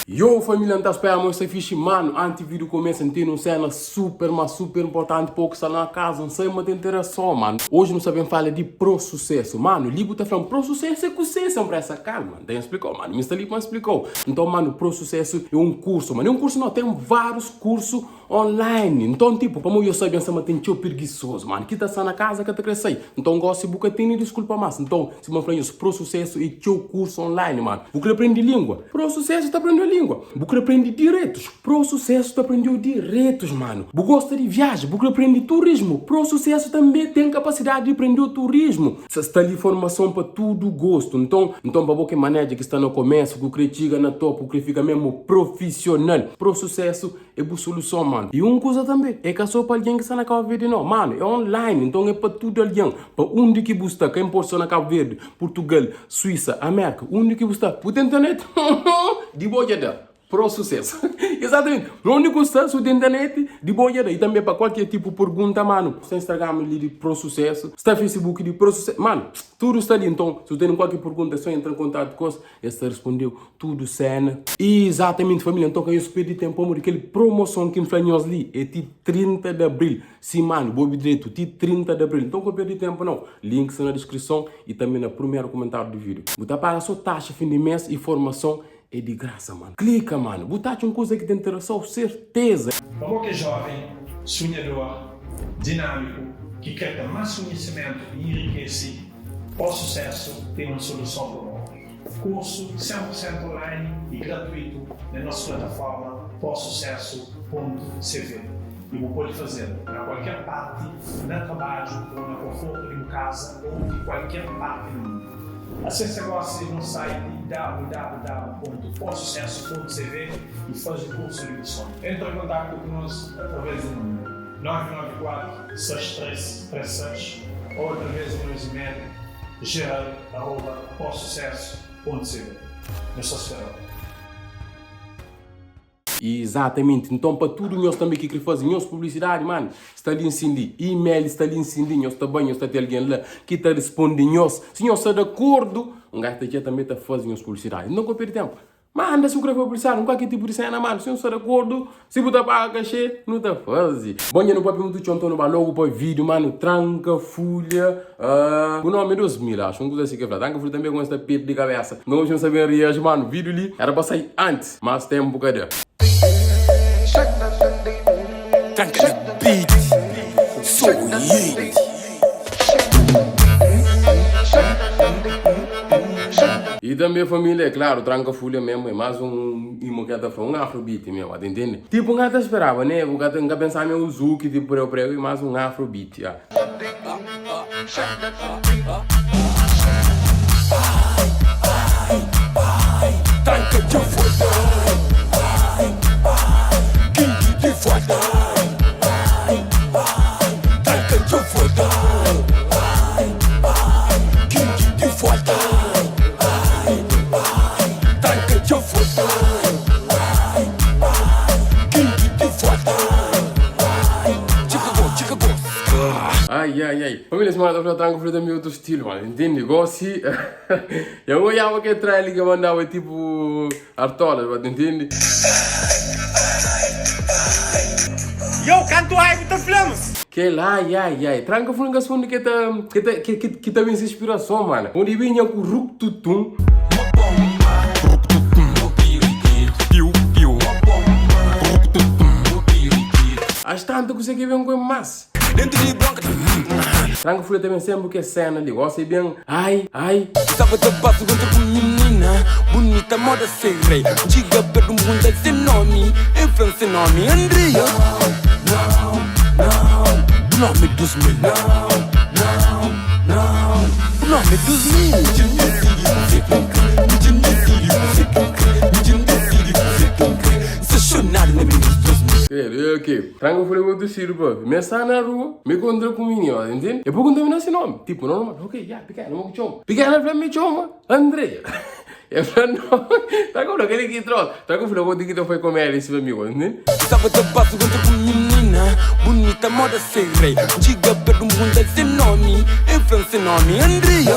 Yo família nta spera ma sta fixi mano anti vídeo começa nteni um cena super mas super importante pa o ki sta na casa nsai ma ten interason mano hoje nu sta ben fala di pro sucesso mano li bu ta flam pro sucesso é kuse sem pressa calma nta explicau mano mi sta li pa explicau nton mano pro sucesso é um curso mano é um curso não tem vários curso Online, nton tipo, pamo yo sabe ansa ma ten txeu pirguisozu, mano, ki ta sta na kaza ka ta kre sai, nton gosi bu ka tene diskulpa mas, nton sima fla nhos pro susesu e txeu kursu online, mano, bu kre prendi lingua, pro susesu ta prendeu lingua, bu kre prendi direitus, pro susesu ta prendeu direitus, mano, bu gosta di viaja, bu kre prendi turismu, pro susesu tanbe ten kapasidadi di prendeu turismu, sta li formason pa tudu gostu, nton, nton pa bo ki manager ki sta na komesu, ku kre txiga na topu, ku kre fika memu profisional, pro susesu É bu soluson, mano. E un kuza tanbe, é ka so pa algen ki sta na Cabo Verde no, mano, é online, nton é pa tudu algen, pa undi ki bu sta, ka inporta si sta na Cabo Verde, Portugal, Suíça, Amérika, undi ki bu sta, bu ten internet, di bo dja da, pro susesu, exatamente, undi ku sta, si bu ten internet, di bo dja da, e tanbe pa kualker tipu pergunta, mano, sta Instagram li di pro susesu, sta Facebook di pro susesu, mano, tudu sta li, nton si bu tene kualker pergunta é so entra en kontatu ku nos. Es ta respondeu, Tudu sena. Izatamenti familia, nton ka nhos perdi tenpu pamodi kel promoson ki N fla nhos li é ti 30 di abril. Sim manu, bu obi dretu, ti 30 di abril. Nton ka perdi tenpu nau. Link sta na diskrison i tanbe na primeru kumentariu di video. Bu ta paga so taxa fin di mes i formason é di grasa manu. Klika manu, bu ta atxa un kuza ki ta interesau serteza. Pa bo ki é jóven, sunhador, dinámiku, ki krê ten más konhisimentu i enrikese, Pró-Susésu ten un soluson pa bo. Kursu 100% online i gratuitu na nos plataforma prosucesso.cv i bu pode fazel na kualker parti, na trabadju ou na konfortu di bu kaza ou di kualker parti di mundu. Asesa gosi nos site www.prosucesso.cv i faze kursu di bu sonhu. Entra em kontaktu ku nos atraves di numeru 994 63 36 ou atraves di nos email geral arroba prosucesso ponto cv. Nu sta spera-u. Exatamente, nton pa tudu nhos tanbe ki kre faze nhos publicidade mano, sta li nsin li, email sta li nsin li, nhos ta bai nhos ta ten algen la ki ta risponde nhos, si nhos sta di akordu, un gajo ta dja tanbe ta faze nhos publicidade, nton ka perde tempu. Manda si bu kre faze publicidade un kualker tipu di sena mano, si nu sta di akordu, si bu ta paga kaxê, nu ta faze. Bon dja nu papia mutu txeu nton nu ba logu pa video mano, tranka fulha, bu nomi é 2000 acho, un kuza asi ke fla, tranka fulha tanbe kumesa ta perde kabesa, nton oji nu sta ben reaji mano, video li era pa sai antis. Mas tempu ka da. Tranka na beat, sou hit. E tambe família, é claro, tranka fulha mesmo, é mais um imo que ta fla, um afrobeat mesmo, tá entende? Tipo, nka ta esperava, né? Nka ta, nka pensava é um zouk, tipo, preu preu, e mais um afrobeat, yeah. Ai ai ai Família semana ta fla tranka fla também outro estilo mano Entende? Gosi Eu olhava que trailer que mandava tipo Artolas, but entende? Yo, kantu ai bu ta fla-m? Kel ai ai ai Tranka fla nka sundi ke ta ke ta ke ke ta ben se inspirason mano Undi binha ku ruktutum As tanta kuse ke ben ku el mas. Dentu di bronka ta Tranka fulha ta ben senpri ku es sena li Gosi ben ai ai. Staba ta pasa nkontra ku minina Bunita moda se rei Djiga pertu npunta se nomi El fla-m se nomi Andrea Bu nomi é 2000 Bu nomi é 2000 Nsaxonadu na brinkus 2000. Credo, e ok. Tranka fulha ku tusidu pa mi sta na rua, mi kontra ku minina, entende? E pergunta mi na si nomi, tipo normal, ok, ya, pikena, mo ku txoma. Pikena fla mi txoma Andrea. E fla no, tranka fla keli ki trosa. Tranka fla bo ti ki ta fai komédia sima mi, entende? Staba ta pasa kontra ku minina Bunita moda se rei Djiga pertu npunta se nomi El fla-m se nomi Andrea.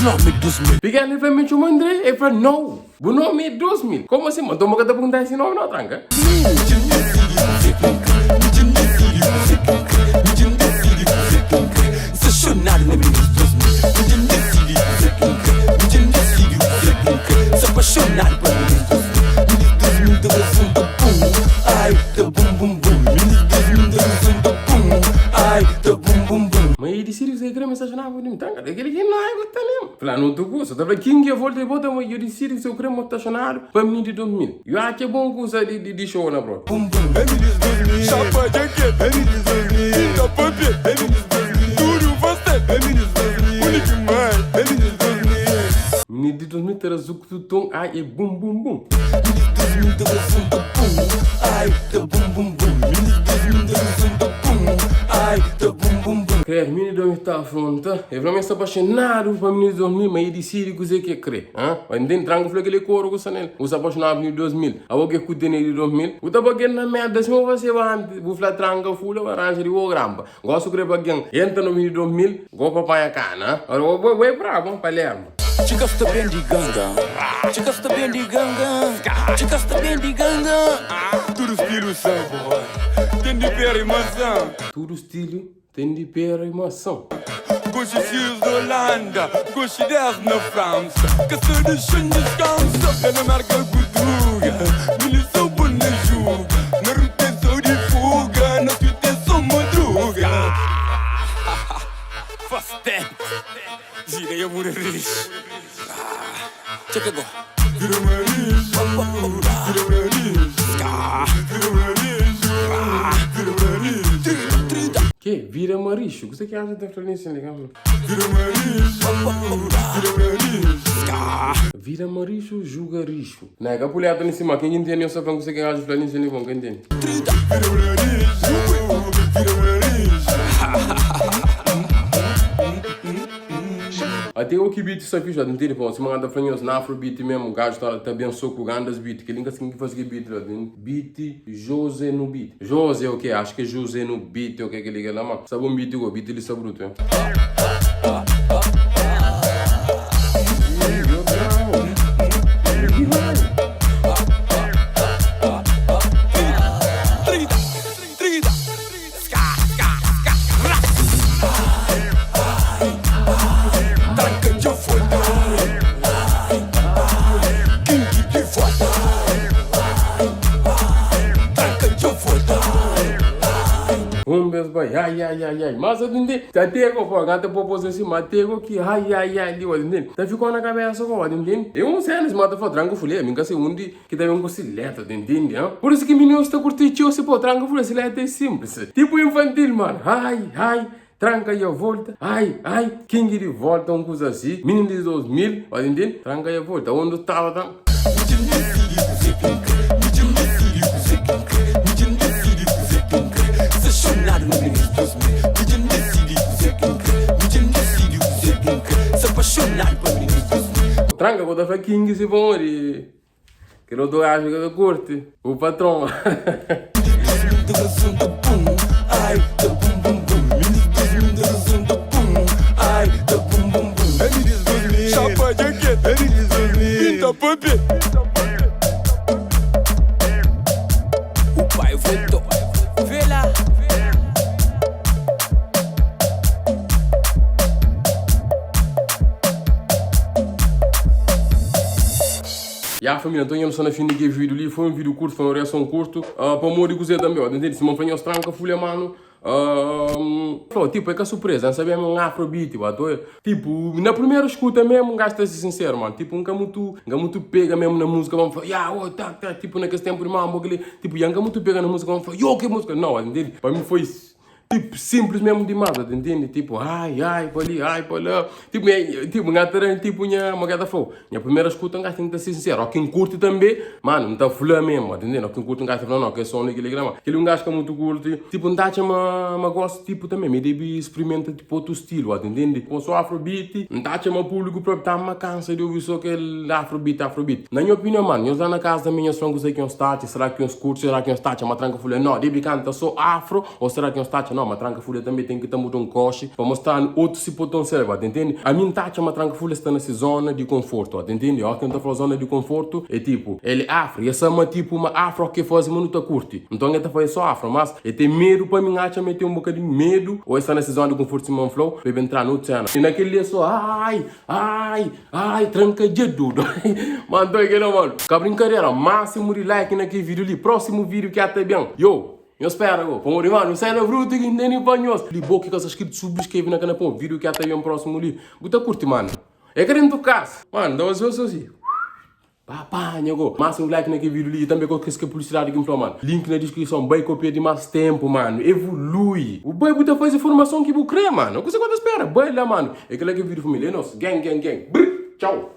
nome 2000. Pikenu fla, Mi txoma André. El fla, Nau, bu nomi é 2000. Komu asin? Nton bu ka ta pergunta si nomi, nau, tranka. Ma e disidi kuzê ki kre ma stasionaba di mi. Tranka, kel ki na ku ta lem. Fla no otu kusa. Ta fla kin ki volta i bota ma yo disidi kuzê ku kre ma stasionadu pa mi di 2000. Yo atxa bon kusa di show na propi. Mini di 2000 ta razukututon ai e bum bum bum. Kre mini di 2000 ta afronta. E fla ma e sta apaixonadu pa mini di 2000 ma e disidi kuzê ki e kre. Ha? Ntende? Tranka fla kel-li koru ku sta nel. Bu sta apaixonadu pa mini di 2000. Abo ke ku tene di 2000? Bu ta pa ken na merda sima bu faseba antis. Bu fla tranka fula bu aranja di bo grampa. Gosi bu kre pa ken entra na mini di 2000 go pa panha kana. Ha? Bo é brabu, Palermo. Txika sta ben di ganga Txika sta ben di ganga Txika sta ben di ganga Tudu stilu sabor Ten di pera i maçã. Tudu stilu Ten di pera i maçã. Goxi X na Holanda, goxi 10 na França. Ka sa dexa-m diskansa, la na Merka ku druga. Milison pô na juga, na ruta é só di fuga. Na street é só madruga. Faz tempu, gira ya bu rixu. Txeka go. Vira marixu, vira marixu, vira marixu, vira marixu. Ke? Vira marixu? Kuse ki acha ta fla nisso li? Vira marixu, vira marixu. Vira marixu, juga rixu. Nah, ka puleta li sima, ken ki ntende nhos ta fla kuse ki acha fla nisso li, bon, ka ntende. Vira marixu, vira marixu. Até o ki beat sta fixi, ntende? Pamodi sima N ta fla nhos, na afrobeat mesmu, gaju ta ta abensoa ku grandes beat. Kel-li N ka sabe ken ki faze kel beat la. Beat José no beat. José o ke? Acho ki é José no beat o ke kel-li kel la, ma sta bon beat go, beat li sta brutu, hein? Un bes bai, ai ai ai ai Mas atende, ta tego pô, gata pô pô assim, mas tego ki ai ai ai li, atende Ta ficou na cabeça pô, atende É um cenas, mas ta fala, tranca folia, minha se undi Ki ta ben ku si letra, ta intende, ha? Pur isu ki mininus ta kurti txeu si pô tranka fla si letra é sinplis. Tipu infantil, mano. Ai, ai, tranka ya volta. Ai, ai, ken ki di volta un kuza asi? Mininu di 2000, ba ta intende? Tranka ya volta. Ondu staba ta. Tranka ku ta fla ken ki si pamodi. Kel otu gaju ka ta kurti o patron. Ya família, nton nha nu sta na fin di kel vídiu li. Foi un vídiu kurtu, foi un reason kurtu. Uh, pamodi kuzê tanbê, ó, ntende? Sima N fla nhos, tranka fulha, manu. Uh, fla, tipo, é ka surpresa, N sabia ma é un afrobeat, ba, to, tipo, na primeru escuta mesmu, N gasta ser sinseru, manu, tipo, N ka mutu, N ka mutu pega mesmu na múzika, pa N fla, ya, oh, tá, tá, tipo, na kes ténpu di mambo, keli, tipo, ya, N ka mutu pega na múzika, pa N fla, yo, ki múzika, nau, ntende? Pa mi foi Tipo, simples mesmo demais, tá entende? Tipo, ai, ai, pa ali, ai, pa lá. Tipo, minha, tipo, nga ta dan, tipo, nha, mo ta flau, nha primeira escuta, nga tem que ser sincero. Ó, quem curte também, mano, não tá fla mesmo, tá entende? Ó, quem curte, nga ta fla, não, que som daquele grama. Aquele um gajo que é muito curte, tipo, não tá chama, ma gosto, tipo, também, me deve experimenta, tipo, outro estilo, tá entende? Com só afrobeat, não tá chama público próprio, tá uma cansa de ouvir só aquele afrobeat, afrobeat. Na minha opinião, mano, nós lá na casa também, nós falamos que uns tá, será que uns curte, será que uns tá, chama tranca fulha, não, deve canta só afro, Ou será ki nhos ta atxa? Nau. No, ma Tranka Fulha tanbe ten ki ta muda un koxi pa mostra-nu otu si potensial, ba ta intende? Ami N ta atxa ma Tranka Fulha sta na si zona di konfortu, ba ta intende? Óki N ta fla zona di konfortu, é tipu, el é afro, i el sa ma tipu ma afro ki el faze ma nu ta kurti. Nton el ta faze só afro, mas el ten medu pa mi N atxa ma el ten un bokadinhu medu ô el sta na si zona di konfortu sima N fla-u, pa el ben tra na otu sena. I na kel dia só, ai, ai, ai, tranka dja dudu. Ma nton é kel-la, manu. Ka brinkadera, másimu di like na kel vídiu li. Prósimu vídiu ki ata ben. Yo! Nhos spera go, pamodi manu sena brutu ki N tene pa nhos. Li bo ki ka sta skritu subscreve na kanal pamodi video ki ata ben prósimu li bu ta kurti manu. É ka dentu kasa. Manu ta faze so si. Pa panha go. Másimu like na kel video li i tanbe ko kes ke publisidadi ki N fla manu. Link na diskrison bai ko perde mas tempu manu. Evolui. Bu bai bu ta faze formason ki bu kre manu. Kuse ku ta spera? Bai la manu. É kela ke video família. É nos. Gang gang gang. Brr. Tchau.